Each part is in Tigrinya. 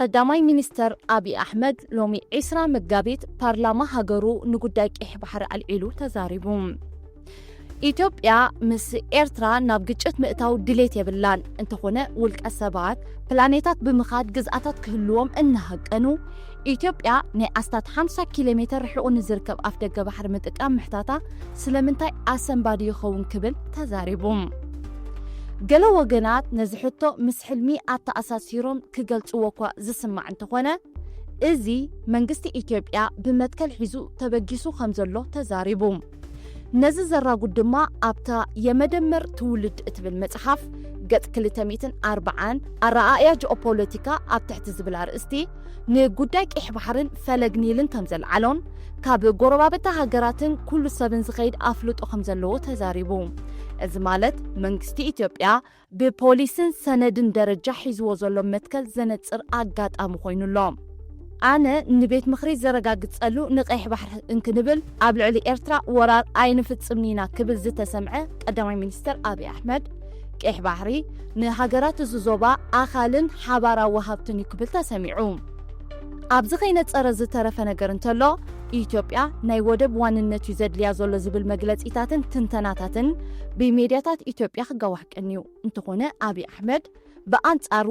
ቀዳማይ ሚኒስተር ኣብይ ኣሕመድ ሎሚ ዕስራ መጋቢት ፓርላማ ሃገሩ ንጉዳይ ቀይሕ ባሕሪ ኣልዒሉ ተዛሪቡ። ኢትዮጵያ ምስ ኤርትራ ናብ ግጭት ምእታው ድሌት የብላን። እንተኾነ ውልቀ ሰባት ፕላኔታት ብምኻድ ግዝኣታት ክህልዎም እናሃቀኑ፣ ኢትዮጵያ ናይ ኣስታት ሓምሳ ኪሎ ሜተር ርሒቑ ንዝርከብ ኣፍደገ ባሕሪ ምጥቃም ምሕታታ ስለምንታይ ኣሰንባዲ ይኸውን ክብል ተዛሪቡ። ገለ ወገናት ነዚ ሕቶ ምስ ሕልሚ ኣተኣሳሲሮም ክገልጽዎ እኳ ዝስማዕ እንተኾነ፣ እዚ መንግስቲ ኢትዮጵያ ብመትከል ሒዙ ተበጊሱ ከም ዘሎ ተዛሪቡ። ነዚ ዘራጉድ ድማ ኣብታ የመደመር ትውልድ እትብል መጽሓፍ ገጽ ክልተ ሚእትን ኣርባዓን ኣረኣእያ ጂኦፖለቲካ ኣብ ትሕቲ ዝብል ኣርእስቲ ንጉዳይ ቀይሕ ባሕርን ፈለግ ኒልን ከም ዘልዓሎን ካብ ጎረባብቲ ሃገራትን ኩሉ ሰብን ዝኸይድ ኣፍልጦ ከም ዘለዎ ተዛሪቡ። እዚ ማለት መንግስቲ ኢትዮጵያ ብፖሊስን ሰነድን ደረጃ ሒዝዎ ዘሎ መትከል ዘነጽር ኣጋጣሚ ኮይኑ ኣሎ። ኣነ ንቤት ምኽሪ ዘረጋግጸሉ ንቀይሕ ባሕሪ እንክንብል ኣብ ልዕሊ ኤርትራ ወራር ኣይንፍጽምን ኢና ክብል ዝተሰምዐ ቀዳማይ ሚኒስተር ኣብይ ኣሕመድ፣ ቀይሕ ባሕሪ ንሃገራት እዚ ዞባ ኣኻልን ሓባራዊ ሃብትን እዩ ክብል ተሰሚዑ። ኣብዚ ከይነጸረ ዝተረፈ ነገር እንተሎ፣ ኢትዮጵያ ናይ ወደብ ዋንነት እዩ ዘድልያ ዘሎ ዝብል መግለጺታትን ትንተናታትን ብሜድያታት ኢትዮጵያ ክጋዋሕ ቀንዩ። እንተኾነ ኣብይ ኣሕመድ ብኣንጻሩ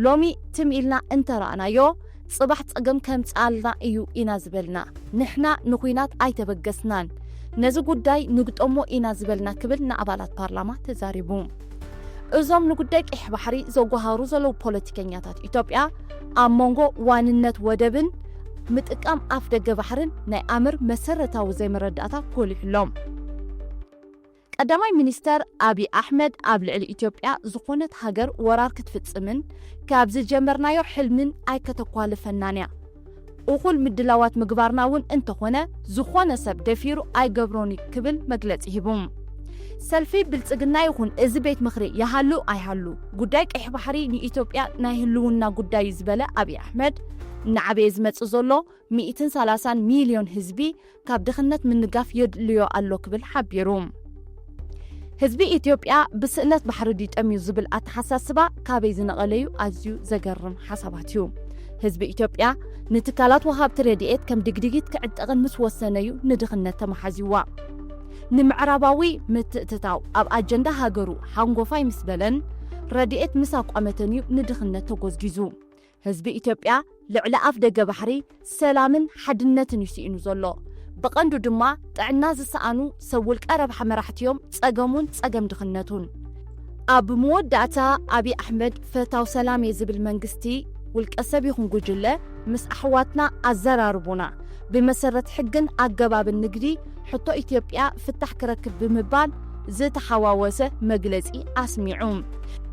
ሎሚ ትም ኢልና እንተረኣናዮ፣ ጽባሕ ጸገም ከምጽኣልና እዩ ኢና ዝበልና። ንሕና ንኹናት ኣይተበገስናን። ነዚ ጉዳይ ንግጠሞ ኢና ዝበልና ክብል ንኣባላት ፓርላማ ተዛሪቡ። እዞም ንጉዳይ ቀይሕ ባሕሪ ዘጓሃሩ ዘለዉ ፖለቲከኛታት ኢትዮጵያ ኣብ መንጎ ዋንነት ወደብን ምጥቃም ኣፍደገ ባሕርን ናይ ኣምር መሰረታዊ ዘይምርድዳኣት ጎሊሑ ኣሎ። ቀዳማይ ሚኒስተር ኣብይ ኣሕመድ ኣብ ልዕሊ ኢትዮጵያ ዝኾነት ሃገር ወራር ክትፍጽምን ካብ ዝጀመርናዮ ሕልምን ኣይከተኳልፈናን እያ። እኹል ምድላዋት ምግባርና እውን እንተኾነ ዝኾነ ሰብ ደፊሩ ኣይገብሮን እዩ ክብል መግለጺ ሂቡ። ሰልፊ ብልጽግና ይኹን እዚ ቤት ምኽሪ ይሃሉ ኣይሃሉ ጉዳይ ቀይሕ ባሕሪ ንኢትዮጵያ ናይ ህልውና ጉዳይ እዩ ዝበለ ኣብይ ኣሕመድ፣ እናዓበየ ዝመጽእ ዘሎ ሚእትን ሰላሳን ሚልዮን ህዝቢ ካብ ድኽነት ምንጋፍ የድልዮ ኣሎ ክብል ሓቢሩ። ህዝቢ ኢትዮጵያ ብስእነት ባሕሪ ድዩ ጠምዩ ዝብል ኣተሓሳስባ ካበይ ዝነቐለዩ ኣዝዩ ዘገርም ሓሳባት እዩ። ህዝቢ ኢትዮጵያ ንትካላት ወሃብቲ ረድኤት ከም ድግድጊት ክዕጠቕን ምስ ወሰነዩ ንድኽነት ተመሓዝዋ። ንምዕራባዊ ምትእትታው ኣብ ኣጀንዳ ሃገሩ ሓንጎፋይ ምስ በለን ረድኤት ምስ ኣቋመተን እዩ ንድኽነት ተጎዝጊዙ። ህዝቢ ኢትዮጵያ ልዕሊ ኣፍ ደገ ባሕሪ ሰላምን ሓድነትን እዩ ስኢኑ ዘሎ። ብቐንዱ ድማ ጥዕና ዝሰኣኑ ሰብ ውልቀ ረብሓ መራሕቲ እዮም ጸገሙን ጸገም ድኽነቱን። ኣብ መወዳእታ ኣብይ ኣሕመድ ፈታው ሰላም እየ ዝብል መንግስቲ ውልቀ ሰብ ይኹን ጉጅለ ምስ ኣሕዋትና ኣዘራርቡና ብመሰረት ሕግን ኣገባብን ንግዲ ሕቶ ኢትዮጵያ ፍታሕ ክረክብ ብምባል ዝተሓዋወሰ መግለጺ ኣስሚዑ።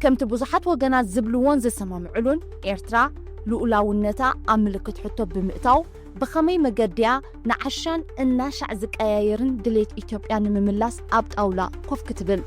ከምቲ ብዙሓት ወገናት ዝብልዎን ዝሰማምዕሉን ኤርትራ ልኡላውነታ ኣብ ምልክት ሕቶ ብምእታው ብኸመይ መገዲያ ንዓሻን እናሻዕ ዝቀያየርን ድሌት ኢትዮጵያ ንምምላስ ኣብ ጣውላ ኮፍ ክትብል